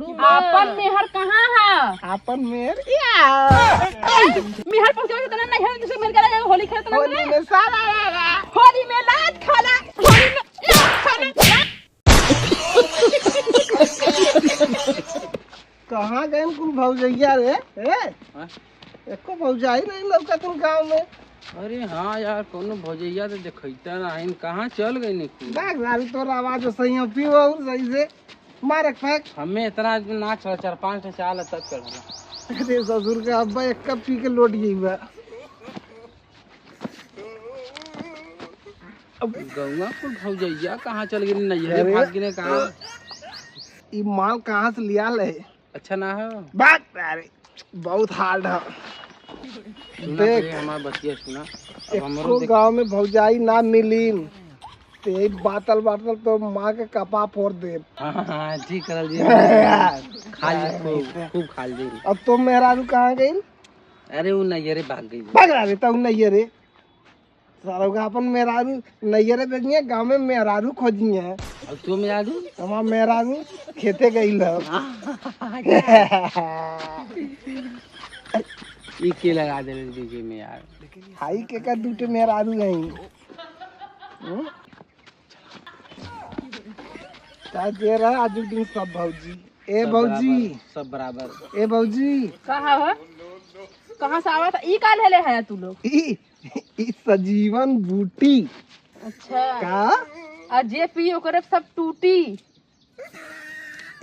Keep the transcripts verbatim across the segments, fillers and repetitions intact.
आपन मेहर कहाँ है? आपन मेहर या। मेहर पहुँचावे के तना नहीं है, दूसरे मेहर के लगे होली खेलत ना होली रे। में साला रा रा। होली में लात खाला, होली में लात खाला। कहाँ गए कुल भौजैया रे? ए? हाँ? एको भौजाई नहीं लौका तुम गाँव में। अरे हाँ यार, कोनो भौजैया तो देखैता ना है, कहाँ चल गई नहीं कुल? देख सारी तोर आवाज सही है, पीओ और सही से। मार एक पैक। हमें इतना ना चढ़ा, चार पाँच ठे चाल तब चढ़ा। अरे ससुर का अब्बा एक कप पी के लौट गई बा। अब गौवा कुल भौजैया कहाँ चल गई? नहीं, अरे, भाग गई कहाँ? ई माल कहाँ से लिया ले? अच्छा ना हो? बात अरे, बहुत हार्ड है। सुना देख, रे, हमार बतिया सुना। अब हमरो एको देख गाँव में भौजाई ना मिलीन, ते बातल बातल तो माँ के कपा फोड़ दे। हाँ, हाँ, हाँ, ठीक करल जी। खा ली, खूब, खूब खा ली। अब तो मेहरारू कहाँ गई? अरे, वो नैहरे भाग गई। भाग रहा रे, तो नैहरे। सारा का अपन मेहरारू नैहरे भेजिए, गाँव में मेहरारू खोजिए। अब तू मेहरारू? हमार मेहरारू खेते गई लो। ई के लगा दे बीच में यार? हाई के का दूटे मेहरारू गई। हम्म? का जे रहा आज दिन सब भौजी। ए सब भौजी। बराबर, सब बराबर। ए भौजी। का हवा? कहाँ से आवा था? ई का लेले है तू लोग? ई, ई सजीवन बूटी। अच्छा। का? आ जे पी ओकरे सब टूटी।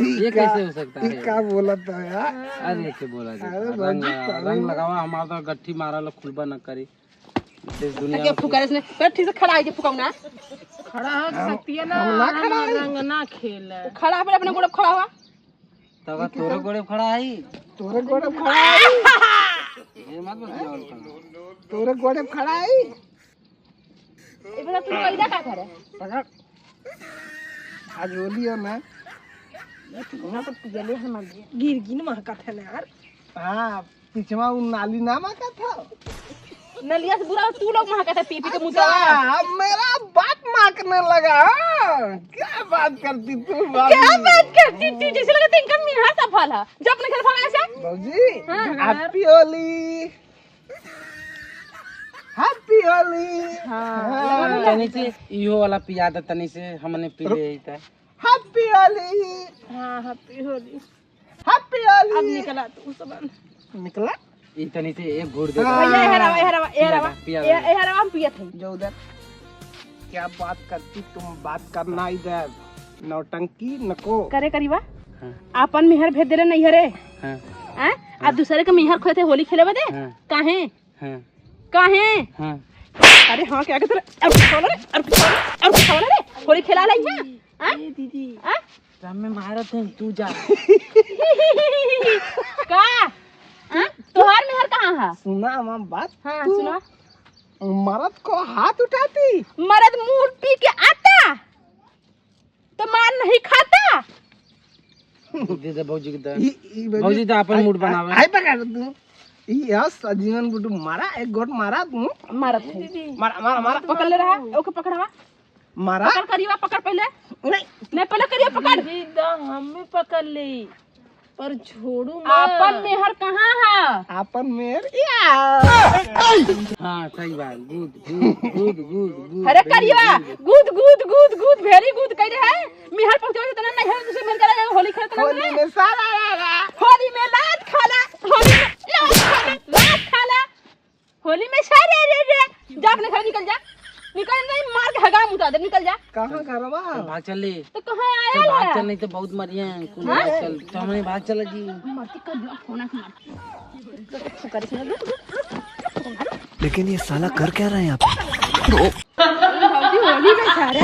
ई ये का, कैसे हो सकता ई है? का बोलत है यार? अरे, ऐसे बोला जाता अरे है। रंग, भौजी, रंग लगावा, हमारा तो गट्ठी मारा लो, खुलबा न करी। इस दुनिया के में फुकरे से, पर ठीक से खड़ा है जे फुकाऊ ना। खड़ा हो सकती है ना, हम ना हम खड़ा है। रंग ना खेले। खड़ा, अपने, अपने गोड़ पे खड़ा हुआ। तब तोरे गोड़े पे खड़ा है। तोरे गोड़े पे खड़ा है। ये मत बोल, क्या बोलता हूँ? तोरे गोड़े पे खड़ा है। ए, बता, तू पैदा का करे? पकड़। आज होली है ना। ये तू ना तो पियले हमार गिर गिन महकत है ना यार। हाँ, पिछवा उ नाली ना महकत है। नलिया से बुरा तू लोग महकत है, पी पी के मुतवा। अच्छा, अब मेरा बाप महकने लगा, हाँ? क्या बात करती तू, भाभी? क्या बात करती तू? जैसे लगता इनका मिहा सफल है। जब अपने घर भागा से। भौजी, हाँ। Happy होली। Happy होली। हाँ। हाँ। तनी से इहो वाला पिया दे, तनी से हमने पी ले ही था। Happy होली। हाँ, Happy होली। Happy होली। अब निकला तू सब। निकला? ई तनी से एक घूर दे। हाँ। भैया, ए हरावा, ए हरावा, ए पिया हरावा। दे, पिया ए, दे। ए हरावा, हम पियत हई। जो उधर क्या बात करती तुम, बात करना इधर। नौटंकी नको। करे करीबा? हाँ। आपन मेहर भेज देले नैहरे। हाँ। हैं? आ हाँ। दूसरे के मेहर खोते होली खेले बदे? हाँ। काहे? हाँ। काहे? हाँ। अरे हाँ, क्या कहते रे? अरे खावा रे, अरे खावा रे, अरे खावा रे। होली खेला लाई है? हाँ? ए दीदी। हाँ? राम में मारत हैं, तू जा। का? हाँ? तोहार मेहर कहाँ है? सुना हमार बात। हाँ, तू सुना। मर्द को हाथ उठाती? मर्द मुंह पी के आता? तो मार नहीं खाता? दे दे भौजी के दे। ई, ई भौजी भौजी तो अपन आ, mood आ, बनावे। आई पकड़ तू। ई है सजीवन बुटू, मारा, एक गोट मारा तू। मारत है। मारा, मारा, मारा। पकड़ ले रहा, ओके पकड़वा। मारा। पकड़ करिया, पकड़ पहले। नहीं। नहीं, पहले करिया पकड़। दीदी दा, हम भी पकड़ ले, पर छोड़ू मत। आपन मेहर कहाँ है? आपन मेहर या। हाँ, सही बात। Good, good, good, good, good, अरे very करिया, good। Good, good, good, good, very good कह रहे हैं। मेहर पहुँचावे तो नहीं है, दूसरे मेहर का लगा होली खेलत ना होली रहे। में साला रा रा। होली में लात खाला, होली में लात खाला, लात खाला। होली में सारे रे रे। जा अपने घर निकल जा। निकल नहीं, मार के हगा मुता दे, निकल जा। कहाँ घरवा? चल भाग चल ले। तो कहाँ आया चल भाग है? चल, नहीं तो बहुत मरिए हैं। कुल हाँ? भाग चल, तो हमने भाग चल जी। मरती कर दिया, फोन आके मारती। फुकरे से, रुक, रुक, रुक, रुक, रुक। लेकिन ये साला कर क्या रहा है यहाँ पे? भौजी होली में सारे।